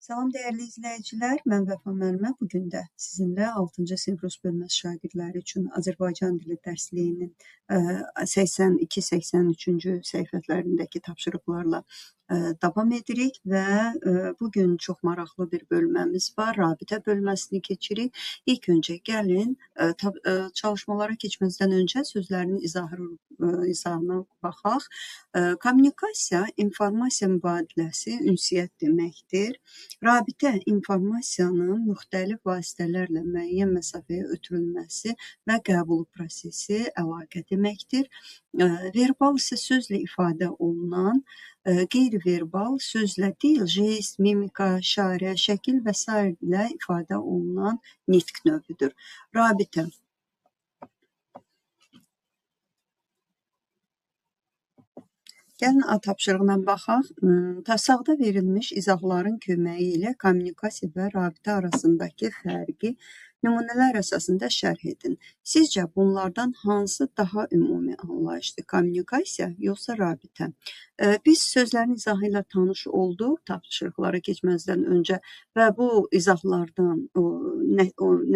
Salam dəyərli izləyicilər, mən Vəfa müəllimə. Bu gün də sizinlə 6-cı sinif rus bölməsi şagirdləri üçün Azərbaycan dili dərsliyinin 82-83-cü səhifələrindəki tapşırıqlarla davam edirik və bu gün çox maraqlı bir bölməmiz var. Rabitə bölməsini keçirik. İlk öncə gəlin çalışmalara keçməzdən öncə sözlərin izahına baxaq. Kommunikasiya informasiya mübadiləsi, ünsiyyət deməkdir. Rabitə informasiyanın müxtəlif vasitələrlə müəyyən məsafəyə ötürülməsi və qəbulu prosesi, əlaqə deməkdir. Verbal isə sözlə ifadə olunan, qeyri-verbal sözlə deyil, jest, mimika, işarə, şəkil və sair ilə ifadə olunan nitq növüdür. Rabitə. Gəlin A tapşırığına baxaq. Sağda verilmiş izahların köməyi ilə kommunikasiya və rabitə arasındakı fərqi nümunələr əsasında şərh edin. Sizcə bunlardan hansı daha ümumi anlayışdır? Kommunikasiya yoxsa rabitə? Biz sözlərin izahı ilə tanış olduq tapşırıqlara keçməzdən öncə və bu izahlardan o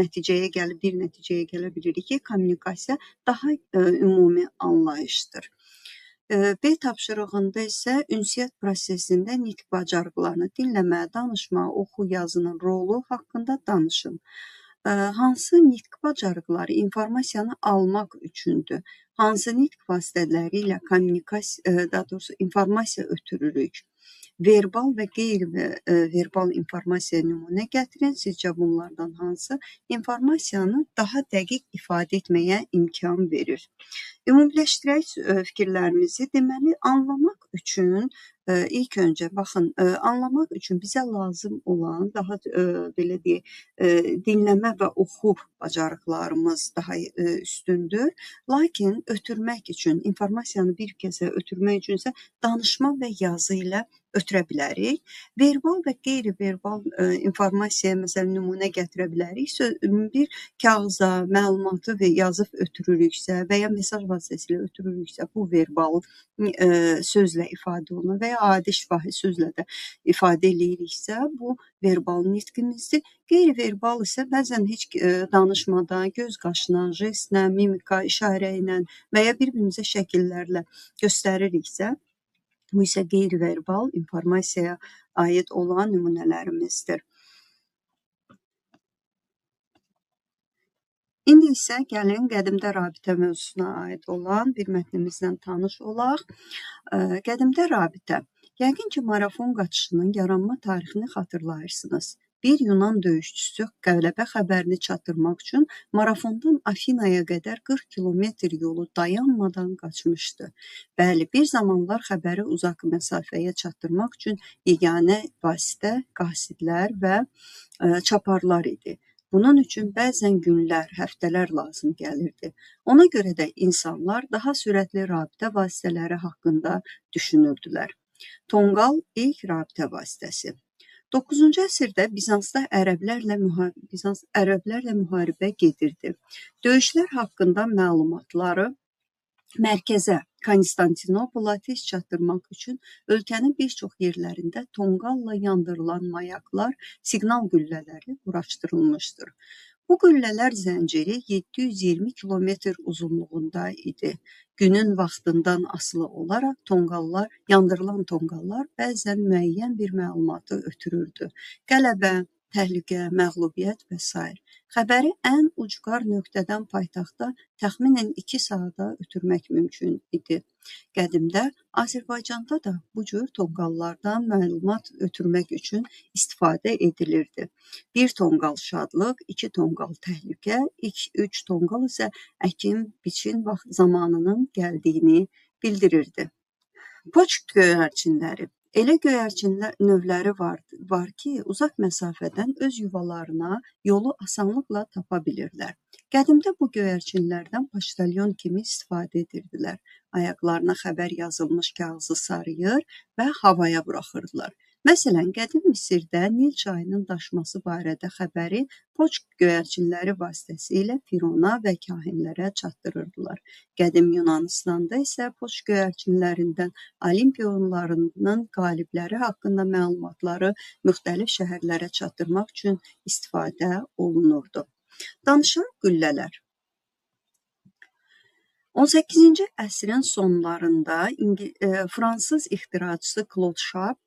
nəticəyə gəlib bir nəticəyə gələ bilirik ki, kommunikasiya daha ümumi anlayışdır. B tapşırığında isə ünsiyyət prosesində nitq bacarıqlarını dinləmə, danışma, oxu, yazının rolu haqqında danışın. Hansı nitq bacarıqları informasiyanı almaq üçündür? Hansı nitq vasitələri ilə kommunikasiya, daha doğrusu informasiya ötürürük? Verbal və qeyri-verbal informasiya nümunə gətirin. Sizcə bunlardan hansı informasiyanı daha dəqiq ifadə etməyə imkan verir? Ümumiləşdirək fikirlərimizi. Deməli, anlamaq üçün ilk öncə baxın, anlamaq üçün bizə lazım olan daha belə deyək, dinləmə və oxu bacarıqlarımız daha üstündür. Lakin ötürmək üçün, informasiyanı bir kəsə ötürmək üçün isə danışma və yazı ilə ötürə bilərik. Verbal və qeyri-verbal informasiyaya məsələn nümunə gətirə bilərik. Bir kağıza məlumatı və yazıb ötürürüksə və ya mesaj vasitəsilə ötürürüksə, bu verbal sözlə ifadə olunur və ya adi şifahi sözlə də ifadə eləyiriksə, bu verbal nitqimizdir. Qeyri-verbal isə bəzən heç danışmadan, göz qaşına, jestlə, mimika, işarə ilə və ya bir-birimizə şəkillərlə göstəririksə, bu isə qeyri-verbal informasiyaya aid olan nümunələrimizdir. İndi isə gəlin qədimdə rabitə mövzusuna aid olan bir mətnimizlə tanış olaq. Qədimdə rabitə. Yəqin ki, marafon qaçışının yaranma tarixini xatırlayırsınız. Bir Yunan döyüşçüsü qələbə xəbərini çatdırmaq üçün marafondan Afinaya qədər 40 kilometr yolu dayanmadan qaçmışdı. Bəli, bir zamanlar xəbəri uzaq məsafəyə çatdırmaq üçün yeganə vasitə qasidlər və çaparlar idi. Bunun üçün bəzən günlər, həftələr lazım gəlirdi. Ona görə də insanlar daha sürətli rabitə vasitələri haqqında düşünürdülər. Tonqal ilk rabitə vasitəsi. 9-cu əsrdə Bizansda ərəblərlə müharibə gedirdi. Döyüşlər haqqında məlumatları mərkəzə, Konstantinopola tez çatdırmaq üçün ölkənin bir çox yerlərində tonqalla yandırılan mayaklar, siqnal qüllələri quraşdırılmışdır. Bu qüllələr zənciri 720 kilometr uzunluğunda idi. Günün vaxtından asılı olaraq tonqallar, yandırılan tonqallar bəzən müəyyən bir məlumatı ötürürdü. Qələbə, təhlükə, məğlubiyyət və sair. Xəbəri ən ucqar nöqtədən paytaxta təxminən 2 saata ötürmək mümkün idi. Qədimdə Azərbaycanda da bu cür tonqallardan məlumat ötürmək üçün istifadə edilirdi. Bir tonqal şadlıq, 2 tonqal təhlükə, 3 tonqal isə əkin, biçin vaxt zamanının gəldiyini bildirirdi. Poçt göyərçinləri. Elə göyərçinlər növləri var ki, uzaq məsafədən öz yuvalarına yolu asanlıqla tapa bilirlər. Qədimdə bu göyərçinlərdən poçtalyon kimi istifadə edirdilər. Ayaqlarına xəbər yazılmış kağızı sarıyır və havaya buraxırdılar. Məsələn, qədim Misirdə Nil çayının daşması barədə xəbəri poçt göyərçinləri vasitəsilə Firona və kahinlərə çatdırırdılar. Qədim Yunanıstanda isə poçt göyərçinlərindən Olimpiya oyunlarının qalibləri haqqında məlumatları müxtəlif şəhərlərə çatdırmaq üçün istifadə olunurdu. Danışan qüllələr. 18-ci əsrin sonlarında Fransız ixtiraçısı Claude Sharp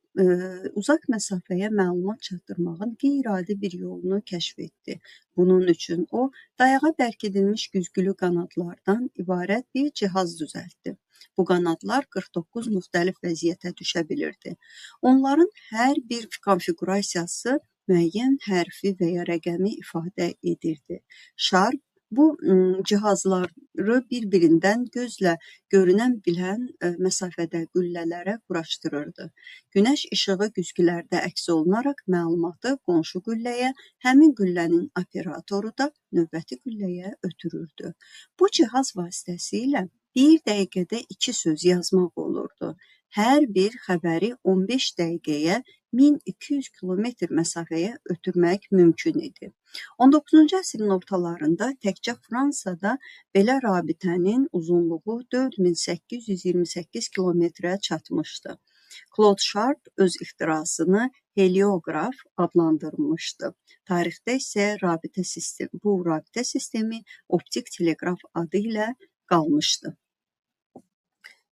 uzaq məsafəyə məlumat çatdırmağın qeyri-adi bir yolunu kəşf etdi. Bunun üçün o, dayağa bərkidilmiş güzgülü qanadlardan ibarət bir cihaz düzəltdi. Bu qanadlar 49 müxtəlif vəziyyətə düşə bilirdi. Onların hər bir konfiqurasiyası müəyyən hərfi və ya rəqəmi ifadə edirdi. Sharp bu cihazları bir-birindən gözlə görünən bilən məsafədə qüllələrə quraşdırırdı. Günəş işığı güzgülərdə əks olunaraq məlumatı qonşu qülləyə, həmin qüllənin operatoru da növbəti qülləyə ötürürdü. Bu cihaz vasitəsilə bir dəqiqədə 2 söz yazmaq olurdu. Hər bir xəbəri 15 dəqiqəyə 1200 kilometr məsafəyə ötürmək mümkün idi. 19-cu əsrin ortalarında təkcə Fransada belə rabitənin uzunluğu 4828 kilometrə çatmışdı. Claude Sharp öz ixtirasını helioqraf adlandırmışdı. Tarixdə isə bu rabitə sistemi optik teleqraf adı ilə qalmışdı.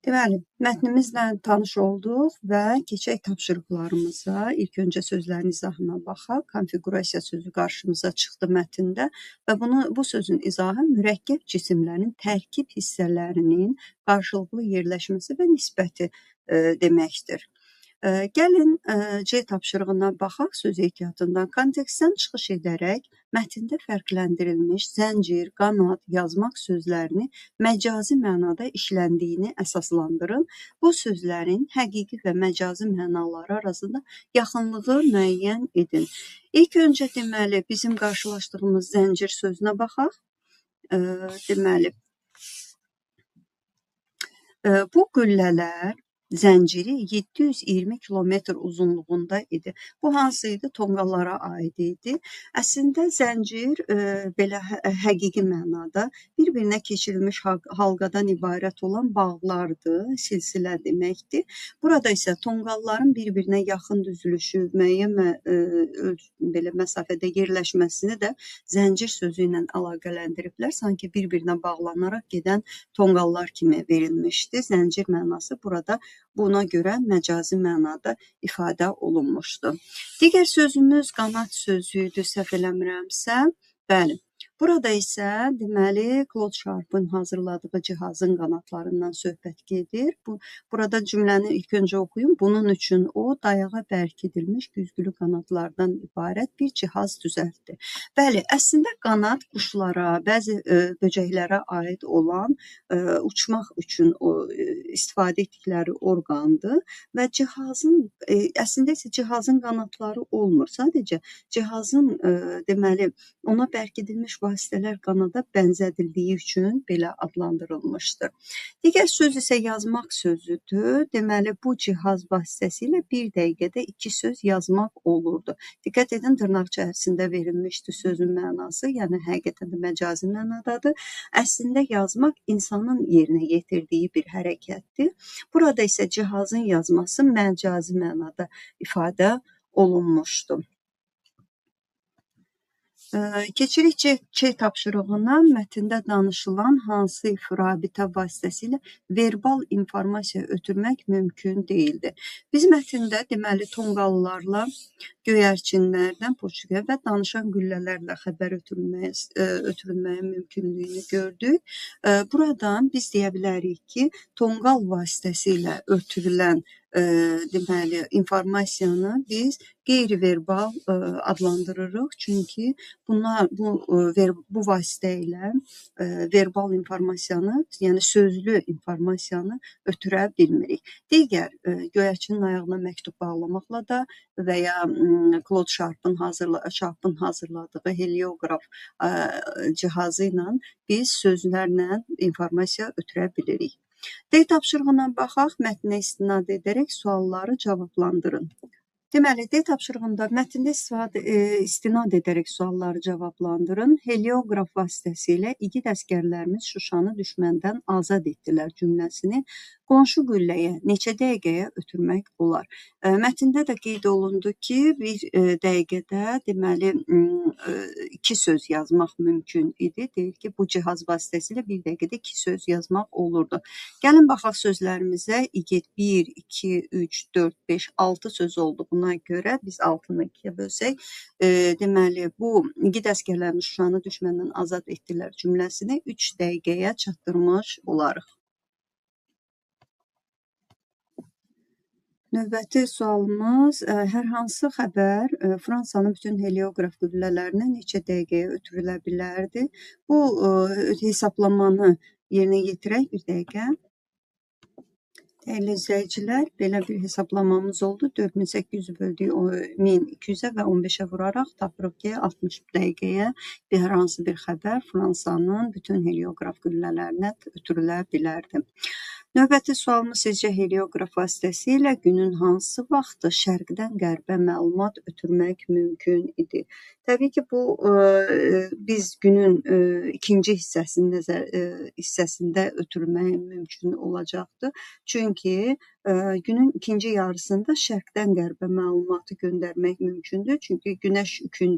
Deməli, mətnimizlə tanış olduq və keçək tapşırıqlarımıza. İlk öncə sözlərin izahına baxaq. Konfiqurasiya sözü qarşımıza çıxdı mətndə və bu sözün izahı mürəkkəb cisimlərin tərkib hissələrinin qarşılıqlı yerləşməsi və nisbəti deməkdir. Gəlin C tapşırığına baxaq söz ehtiyatından. Kontekstdən çıxış edərək mətndə fərqləndirilmiş zəncir, qanad, yazmaq sözlərini məcazi mənada işləndiyini əsaslandırın. Bu sözlərin həqiqi və məcazi mənaları arasında yaxınlığı müəyyən edin. İlk öncə deməli bizim qarşılaşdığımız zəncir sözünə baxaq. Deməli, bu qüllələr zənciri 720 kilometr uzunluğunda idi. Bu hansı idi? Tonqallara aid idi. Əslində zəncir belə həqiqi mənada bir-birinə keçirilmiş halqadan ibarət olan bağlardır, silsilə deməkdir. Burada isə tonqalların bir-birinə yaxın düzülüşü, müəyyən belə məsafədə yerləşməsini də zəncir sözü ilə əlaqələndiriblər. Sanki bir-birinə bağlanaraq gedən tonqallar kimi verilmişdi. Zəncir mənası burada buna görə məcazi mənada ifadə olunmuşdu. Digər sözümüz qanad sözü idi, səhv eləmirəmsə. Bəli. Burada isə deməli Claude Sharp'ın hazırladığı cihazın qanadlarından söhbət gedir. Burada cümləni ilk öncə oxuyum. Bunun üçün o dayağa bərkidilmiş güzgülü qanadlardan ibarət bir cihaz düzəltdi. Bəli, əslində qanad quşlara, bəzi böcəklərə aid olan uçmaq üçün istifadə etdikləri orqandır və cihazın əslində isə cihazın qanadları olmur. Sadəcə cihazın deməli ona bərkidilmiş vasitələr qanada bənzədildiyi üçün belə adlandırılmışdır. Digər söz isə yazmaq sözüdür. Deməli, bu cihaz vasitəsilə bir dəqiqədə 2 söz yazmaq olurdu. Diqqət edin, dırnaq içərisində verilmişdi sözün mənası, yəni həqiqətən də məcazi mənadadır. Əslində yazmaq insanın yerinə yetirdiyi bir hərəkətdir. Burada isə cihazın yazması məcazi mənada ifadə olunmuşdur. Keçirik C tapşırığına. Mətndə danışılan hansı rabitə vasitəsilə verbal informasiya ötürmək mümkün deyildi. Biz mətndə deməli tonqallarla, göyərçinlərdən, poçtqa və danışan güllələrlə xəbər ötürülməyin mümkünlüyünü gördük. Buradan biz deyə bilərik ki, tonqal vasitəsilə ötürülən deməli informasiyanı biz qeyri-verbal adlandırırıq. Çünki bu vasitə ilə verbal informasiyanı, yəni sözlü informasiyanı ötürə bilmirik. Digər göyərçinin ayağına məktub bağlamaqla da və ya Claude Sharp'ın hazırladığı helioqraf cihazı ilə biz sözlərlə informasiya ötürə bilirik. D tapşırığına baxaq, mətnə istinad edərək sualları cavablandırın. Deməli, D tapşırığında mətndə istinad edərək sualları cavablandırın. Helioqraf vasitəsilə igid əsgərlərimiz Şuşanı düşməndən azad etdilər cümləsini qonşu qülləyə neçə dəqiqəyə ötürmək olar? Mətndə də qeyd olundu ki, bir dəqiqədə deməli 2 söz yazmaq mümkün idi. Deyir ki, bu cihaz vasitəsilə bir dəqiqədə 2 söz yazmaq olurdu. Gəlin baxaq sözlərimizə. İgid 1, 2, 3, 4, 5, 6 söz oldu. Buna görə biz 6-nı 2-yə bölsək, deməli, bu igid əsgərlərimiz Şuşanı düşməndən azad etdilər cümləsini 3 dəqiqəyə çatdırmış olarıq. Növbəti sualımız, hər hansı xəbər Fransanın bütün helioqraf qüllələrinə neçə dəqiqəyə ötürülə bilərdi? Bu hesablamanı yerinə yetirək bir dəqiqə. Dəyərli izləyicilər, belə bir hesablamamız oldu. 4800 böldük 1200-ə və 15-ə vuraraq tapırıq ki, 60 dəqiqəyə hər hansı bir xəbər Fransanın bütün helioqraf qüllələrinə ötürülə bilərdi. Növbəti sualımız, sizcə helioqraf vasitəsilə günün hansı vaxtı şərqdən qərbə məlumat ötürmək mümkün idi? Təbii ki, bu biz günün ikinci hissəsində ötürmək mümkün olacaqdır. Çünki günün ikinci yarısında şərqdən qərbə məlumatı göndərmək mümkündür. Çünki günəş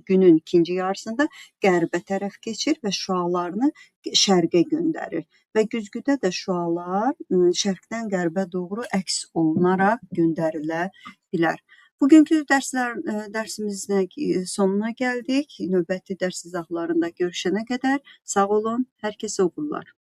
günün ikinci yarısında qərbə tərəf keçir və şüalarını şərqə göndərir. Və güzgüdə də şüalar şərqdən qərbə doğru əks olunaraq göndərilə bilər. Bugünkü dərsimizin sonuna gəldik. Növbəti dərs izahlarında görüşənə qədər sağ olun, hər kəsə uğurlar.